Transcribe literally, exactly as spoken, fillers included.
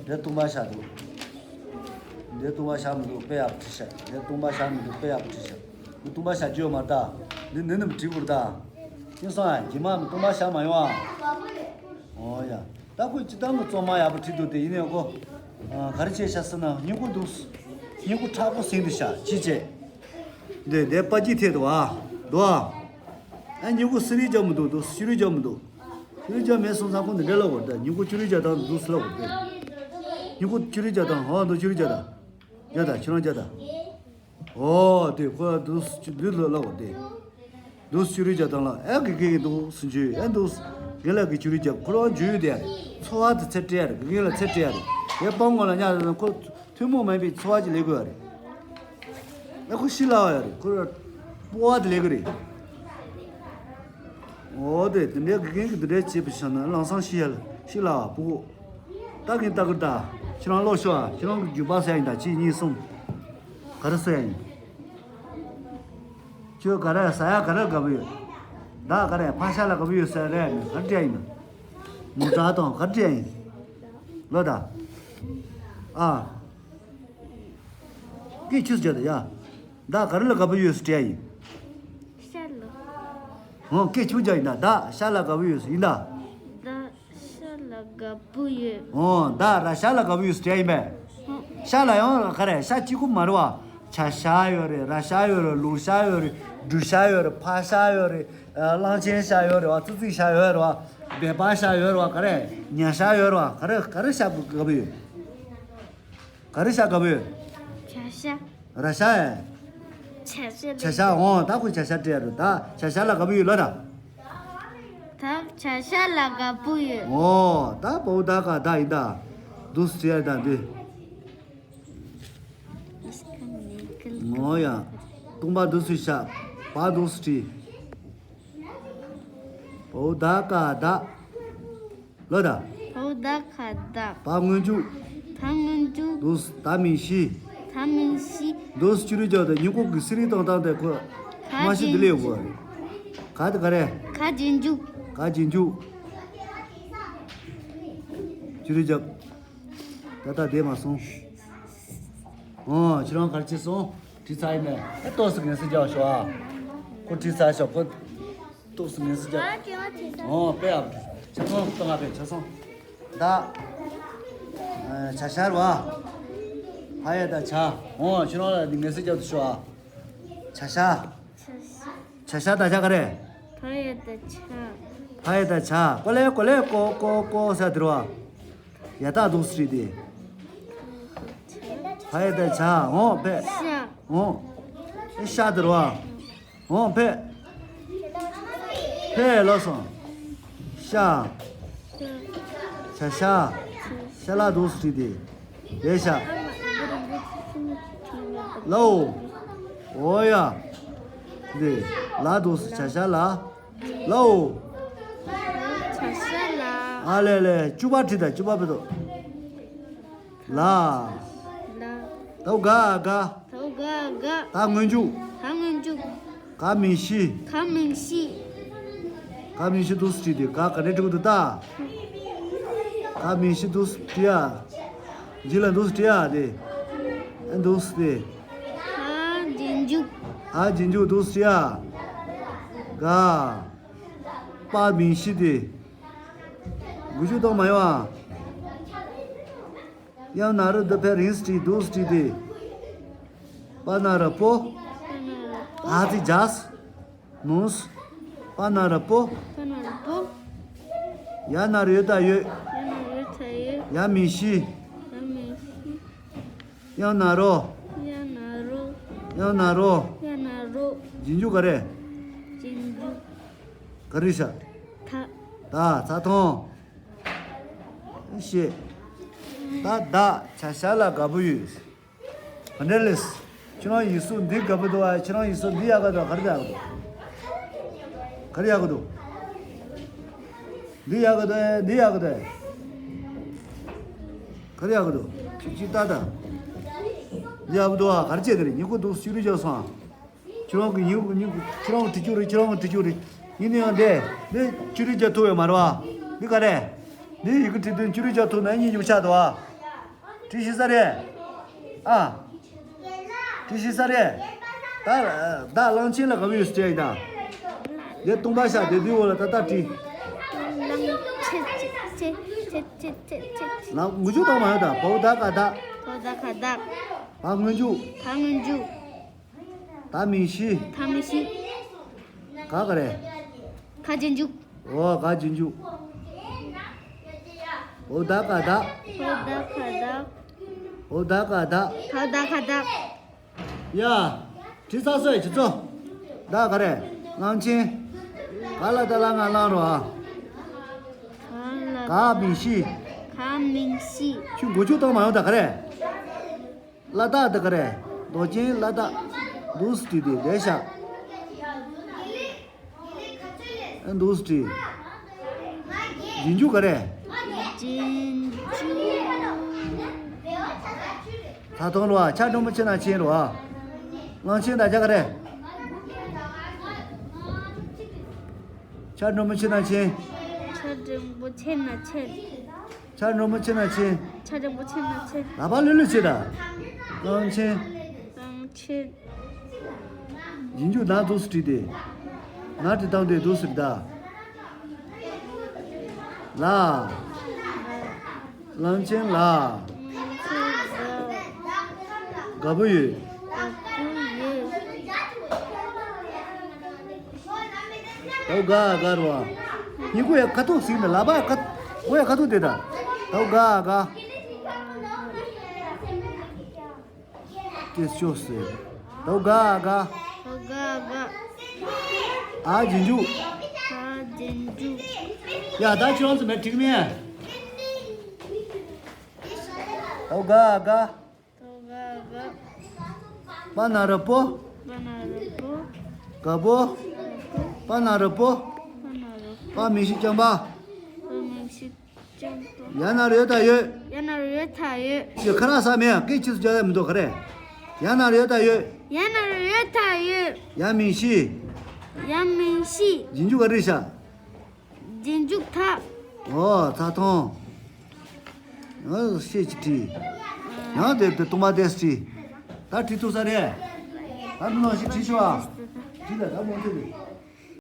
འདིར་སྟོང་པ་བཞག་འདུག་འདིར་སྟོང་པ་བཞག་མི་འདུག་དཔེ་ཡག་པོ་བྲིས་ཤག་འདིར་སྟོང་པ་བཞག་མི་འདུག་དཔེ་ཡག་པོ་བྲིས་ཤག་འདི་སྟོང་པ་བཞག་རྒྱུ་ཡོད་མ་རེད་ད། འདི་འདི་ནི་བྲིས་དགོས་རེད་ད། ཁྱེད་སོང་ཨ་རྗེས་མ་མི་སྟོང་པ་བཞག་མ་ཡོང་ཨ། ཨོ་ཡ། ད་ཁོས་སྤྱིར་བཏང་གི་རྩོམ་མ་ཡག་པོ་བྲིས་འདུག་དེ་ཡིན་ནའི་ཁོ། ཨ། ག་རེ་བྱས་ཤག་ཟེར་ན་སྨྱུ་གུ་འདུག་སྨྱུ་གུ་མཁྲེགས་པོ་ཟིན་འདུག་ཤག་ཅི་བྱས། འདི་འདི་པ་ཀྱི་ཐད་དུ་ཨ། འདུག་ཨ། ཨ་སྨྱུ་གུ་སི་རི་རྒྱག་མི་འདུག་འདུག་སི་རི་རྒྱག་མི་འདུག་སི་རི་རྒྱག་མེད་སོང་ཙང་ཁོ་འདི་འདྲ་ལབ་དགོས་རེད་ད། སྨྱུ་གུ་སི་རི་རྒྱག་སྟངས་འདུག་སི་ལབ་དགོས་རེད། སྨྱུ་གུ་སི་རི་རྒྱག་སྟངས། ཨོ་འདུག་སི་རི་རྒྱག་ད། རྒྱག་ད་ཁྱེད་རང་རྒྱག་ད། ཨོ་དེ་ཁོ་འདུག་སི་ལུས་ལ་ལབ་དགོས་རེད། འདུག་སི་རི་རྒྱག་སྟངས་ལ་ཨེ་གི་གི་འདུག་སི་འཇུ་ཨེ་འདུག་སི་རྒན་ལགས་ཀྱི་སི་རི་རྒྱག་ཁོ་རང་འཇུ་དེ་ཚོ་བ་དེ་ཚེ་སྤྲད་རེད། གི་གི་ལ་ཚེ་སྤྲད་རེད། དེ་སྤང་ངོ་ལ་ཉག་ཁོ། ཐུན་མོང་མིན་པའི་འཚོ་བ་ཅིག་ལས་དགོས་པ་རེད། ཨ་ཁོ་ཤི་ལ་བ་ཡ་རེད། ཁོ་སྤོ་བ་དེ་ལས་དགོས་རེད། འོ་དེ་དེ་འདྲའི་དགེ་རྒན་གྱི་འདི་འདྲའི་བྱེད་པ་བྱས་ན་ལམ་སང་ཤི་ཡ་ལ་ཤི་ལ་བ་སྤུ་གུ། ད་གིན་ལྟ་གི་ད། ཁྱེད་རང་ཀློག་ཤོག་ཨ། ཁྱེད་རང་གི་རྒྱུད་པ་ཟེར་ཡ་ཡིན་ད། གཅིག་གཉིས་གསུམ། ག་རེ་ཟེར་ཡ་ཡིན། ཁྱོད་ག་རེ་ཟ་ཡ་ག་རེ་དགའ་པོ་ཡོད། ད་ག་རེ་ཕག་ཤ་ལ་དགའ་པོ་ཡོད་ཟེར་རེད། ག་རེ་སྤྲད་ཡ་ཡིན། མོ་ཊ་དང་ག་རེ་སྤྲད་ཡ་ཡིན། ལོ་ད། ཨ། སྐད་ཆུ་བརྒྱབ་དང་ཡ། བདག་ག་རེ་ལ་དགའ་པོ་ཡོད་ཟེར་དྲིས་ཡ་ཡིན། ཤ་ལ། འོ་སྐད་ཆུ་བརྒྱབ་ཡིན་ད། བདག་ཤ་ལ་དགའ་པོ་ཡོད་ཟེར་ཡིན་ད། བདག་ཤ་ལ་དགའ་པོ་ཡོད། འོ་བདག་ར་ཤ་ལ་དགའ་པོ་ཡོད་ཟེར་དྲིས་ཡ་ཡིན་པས། ཤ་ལ་ཡང་ག་རེ་ཤ་གཅིག་པོ་མ་རེད་བ། བྱ་ཤ་ཡོད་རེད། ར་ཤ་ཡོད་རེད། ལུག་ཤ་ཡོད་རེད། འབྲུ་ཤ་ཡོད་རེད། ཕག་ཤ་ཡོད་རེད། གླང་ཆེན་ཤ་ཡོད་རེད་བ། ཙི་ཙི་ཤ་ཡོད་རེད་བ། སྦལ་པ་ཤ་ཡོད་རེད་བ། ག་རེ་ཉ་ཤ་ཡོད་རེད་བ། ག་རེ་ག་རེ་ཤ་དགའ་པོ་ཡོད། ག་རེ་ཤ་དགའ་པོ་ཡོད། བྱ་ཤ། ར་ཤ་ཨེ། བྱ་ཤ། བྱ་ཤ། འོ་ད་ཁོས་བྱ་ཤ་སྤྲད་རེད་ད། བྱ་ཤ་ལ་དགའ་པོ་ཡོད་ལ་ད། ད་བྱ་ཤ་ལ་དགའ་པོ་ཡོད། འོ་ད་བའོ་ད་ག་ད་ཡིན་ད། འདུག་སེ་ཡ་ད་འདི། འོ་ཡ། སྟོང་པ་འདུག་སེ་བཞག་བ་འདུག་སེ་བྲིས། བའོ་ད་ག་ད། ལོ་ད། བའོ་ད་ག་ད། བ་སྔོན་འཇུག་བ་སྔོན་འཇུག་འདུག་སེ་ད་མིང་གཞི། ད་མིང་གཞི། འདུག་སེ་སི་རི་རྒྱག་ད། སྨྱུ་གུ་གི་སི་རི་བཏང་སྟངས་དེ་ཁོ། ག་མ་ཤི་འདི་ལས་ཡོད་གོ། ག་དེ་ག་རེ། ག་རྗེས་འཇུག་ག་རྗེས་འཇུག་སི་རི་རྒྱག་ད་ལྟ་བསྡད་མ་སོང་། ཨོ་ཁྱེད་རང་ག་རེ་བྱས་སོང་། བྲིས་ཚར་ཡིན་ནས། ཨེ་ཏོག་ཙམ་ངལ་གསོ་རྒྱག་ཤོག་ཨ། ཁོ་བྲིས་ཚར་ཤག་ཁོ། ཏོག་ཙམ་ངལ་གསོ་རྒྱག་ཨོ་དཔེ་ཡག་པོ་བྲིས། ཆ་ཚང་གཏོང་བ་དཔེ་ཆ་ཚང་། ད། ཨ། བྱ་ཤ་རེད་བ། ཕ་ཡ་ད་བྱ། ཨོ་ཁྱེད་རང་ལ་ངལ་གསོ་རྒྱག་ཏུ་ཤོག་ཨ། བྱ་ཤ། བྱ་ཤ་ད་ཆ་ག་རེ། ཕ་ཡ་ད་བྱ། ཕ་ཡ་ད་བྱ། ཀོ་ལེ་ཀོ་ལེ་ཀོ་ཀོ་ཀོ་ཟེར་དེ་རེད་བ། ཡ་ད་འདུག་སེ་བྲིས་ཏེ། ཕ་ཡ་ད་བྱ། འོ་ཕེ། ཤ། འོ། ཨེ་ཤ་དེ་རེད་བ། འོ་ཕེ། ཕེ་ལབ་སོང་། ཤ། བྱ་ཤ། ཤ་ལ་འདུག་སེ་བྲིས་ཏེ། ཡེ་ཤ། ལའོ། འོ་ཡ། འདི། ལ་འདུག་སེ་བྱ་ཤ་ལ། ལའོ། བྱ་ཤ་ལ། ཨ་ལེ་ལེ། བཅུ་པ་བྲིས་ད། བཅུ་པ་བྲིས་ཏོ། ལ། ལ། ད་ག་ག་ད་ག་ག་ད་སྔོན་འཇུག་ད་སྔོན་འཇུག་ག་མིང་གཞི། ག་མིང་གཞི། ག་མིང་གཞི་འདུག་སེ་བྲིས་ཏེ། ག་ག་འདྲ་འབྲི་གི་འདུག་ད། ག་མིང་གཞི་འདུག་སེ་བྲིས་ཡ། འཇིག་ལ་འདུག་སེ་བྲིས་ཡ་དེ། ཨ་འདུག་སེ་དེ། ག་རྗེས་འཇུག་ག་རྗེས་འཇུག་འདུག་སེ་བྲིས་ཡ། ག་པ་མིང་གཞི་དེ། འགུལ་སྐྱོད་གཏོང་མ་ཡོང་ཨ། ཡང་ན་རོ་འདི་ཕར་རིང་སེ་བྲིས། འདུག་སེ་བྲིས་ཏེ། པ་ན་རོ་པོ། ཨ་ཙི་ཇཱས། ནུས། པ་ན་རོ་པོ། པ་ན་རོ་པོ། ཡ་ན་རོ་ཡོད་ད་ཡོད། ཡ་ན་རོ་ཡོད་ད་ཡོད། ཡ་མིང་གཞི། ཡ་མིང་གཞི། ཡང་ན་རོ། ཡ་ན་རོ། ཡང་ན་རོ། ཡ་ན་རོ། རྗེས་འཇུག་ག་རེ། རྗེས་འཇུག་ག་རེ་ཤ། ད། ད་ཚ་ཐོང་། ཤེས། ད་བདག་བྱ་ཤ་ལ་དགའ་པོ་ཡོད། ག་འདྲ་ལེས། ཁྱེད་རང་ཡིག་གཟུགས་འདི་དགའ་པོ་འདུག་ཨ། ཁྱེད་རང་ཡིག་གཟུགས་འདི་ཡག་ག་འདུག་ག་རེ་ཡག་ག་འདུག་ག་རེ་ཡག་ག་འདུག་འདི་ཡག་ག་འདུག་ཨེ། འདི་ཡག་ག་འདུག་ཨེ། ག་རེ་ཡག་ག་འདུག་ཅིག་ཅིག་ལྟ་ད། འདི་ཡག་པོ་འདུག་ཨ། ག་རེ་བྱས་དེ་རེད། སྨྱུ་གུ་འདུག་སེ་སི་རི་རྒྱག་སོང་ཨ། ཁྱེད་རང་གི་སྨྱུ་གུ་སྨྱུ་གུ་ཁྱེད་རང་གི་བྲིས་རྒྱུ་རེད། ཁྱེད་རང་གི་བྲིས་རྒྱུ་རེད། ཡིན་ན་ཡང་འདི་འདི་སི་རི་རྒྱག་ཐུབ་ཡོད་མ་རེད་བ། འདི་ག་རེ། འདི་ཡི་གེ་བྲིས་དུས་སི་རི་རྒྱག་ཐུབ་ན་སྙིང་རྗེ་པོ་ཆགས་འདུག་ཨ། བྲིས་ཤེས་ས་རེད། ཨ། བྲིས་ཤེས་ས་རེད། ད་ད་གླང་ཆེན་ལ་ག་བ་ཡོད་ཟེར་ཡིན་ད། དེ་སྟོང་པ་ཤ་དེ་དུས་འོག་ལ་ད་ལྟ་བྲིས། གླང་ཆེ་ཆེ་ཆེ་ཆེ་ཆེ་ཆེ་ཆེ། ལ་ངུ་ཆུ་དང་མ་ཡོད་ད་བའོ་ད་ག་ད། བའོ་ད་ག་ད། བ་སྔོན་འཇུག་བ་སྔོན་འཇུག་ད་མིང་གཞི། ད་མིང་གཞི། ག་ག་རེད། ག་རྗེས་འཇུག་འོ་ག་རྗེས་འཇུག་འོ་ད་ག་ད། འོ་ད་ག་ད། འོ་ད་ག་ད། འོ་ད་ག་ད། ཡ། བྲིས་ཚར་སོང་ཁྱེད་ཚོ། ད་ག་རེད། གླང་ཆེན། ག་ལ་ད་ལ་ང་གླང་རོ་ཨ། ག་ལ་ག་མིང་གཞི། ག་མིང་གཞི། ཁྱོད་མགོ་ཆུ་བཏང་མ་ཡོང་ད་ག་རེད། ལ་དྭགས་དེ་ག་རེད། མདོག་ཅན་ལ་དྭགས། འདུག་སེ་བྲིས་ཏེ་བསྡད་ཤག་འདུག་སེ་བྲིས། རྗེས་འཇུག་ག་རེད། རྗེས་འཇུག་ད་ཐོང་རོ་ཨ། ཆ་འགྲེང་བུ་ཆེ་ན་ཆེན་རོ་ཨ། གླང་ཆེན་ད་ཆ་ག་རེད། ཆ་འགྲེང་བུ་ཆེ་ན་ཆེན། ཆ་འགྲེང་བུ་ཆེ་ན་ཆེན། ཆ་འགྲེང་བུ་ཆེ་ན་ཆེན། ཆ་འགྲེང་བུ་ཆེ་ན་ཆེན། ལག་པ་ལྷོད་ལྷོད་བྱེད་ད། གླང་ཆེན། གླང་ཆེན། རྗེས་འཇུག་ན་འདུག་སེ་བྲིས་ཏེ། ན་བྲིས་སྟངས་དེ་འདུག་སེ་བྲིས་ད། ལ། གླང་ཆེན་ལ། གླང་ཆེན་ལ། དགའ་པོ་ཡོད། དགའ་པོ་ཡོད། ད་དགའ་དགའ་རོ། སྙིང་གུ་ཡ་ཁ་ཐུག་ཟིན་ན་ལ་བ་ཁ་གུ་ཡ་ཁ་ཐུག་དེ་ད། ད་དགའ་དགའ། ཏེ་ཤོ་སེ། ད་དགའ་དགའ། ད་དགའ་དགའ། ཨ་རྗེས་འཇུག་ཨ་རྗེས་འཇུག་ཡ་ད་ཁྱོད་རང་ཚོ་མེད་འགྲིག་མེད། ད་དགའ་དགའ། ད་དགའ་དགའ། པ་ན་རོ་པོ། པ་ན་རོ་པོ། དགའ་པོ། པ་ན་རོ་པོ། པ་ན་རོ་པོ། པ་མིང་གཞི་རྐྱང་པ། པ་མིང་གཞི་རྐྱང་པ། ཡ་ན་རོ་ཡོད་ད་ཡོད། ཡ་ན་རོ་ཡོད་ད་ཡོད། ཡ་ཁ་ར་ས་མེད་ཡ་སྐད་ཆ་ཚུ་རྒྱག་ཡ་མི་འདུག་ག་རེ། ཡ་ན་རོ་ཡོད་ད་ཡོད། ཡ་ན་རོ་ཡོད་ད་ཡོད། ཡ་མིང་གཞི། ཡ་མིང་གཞི། རྗེས་འཇུག་ག་རེ་ཤག་རྗེས་འཇུག་ད། འོ་ད་ཐོང་། ཨ་ཤེས་ཀྱི་བྲིས། ཡང་དེ་དེ་སྟོང་པ་དེ་བྲིས། ད་བྲིས་ཐུབ་ས་རེད། ད་མི་ནང་ཞིག་བྲིས་ཤོག་ཨ། བྲིས་ད་ད་མོ་ཐུབ་རེད།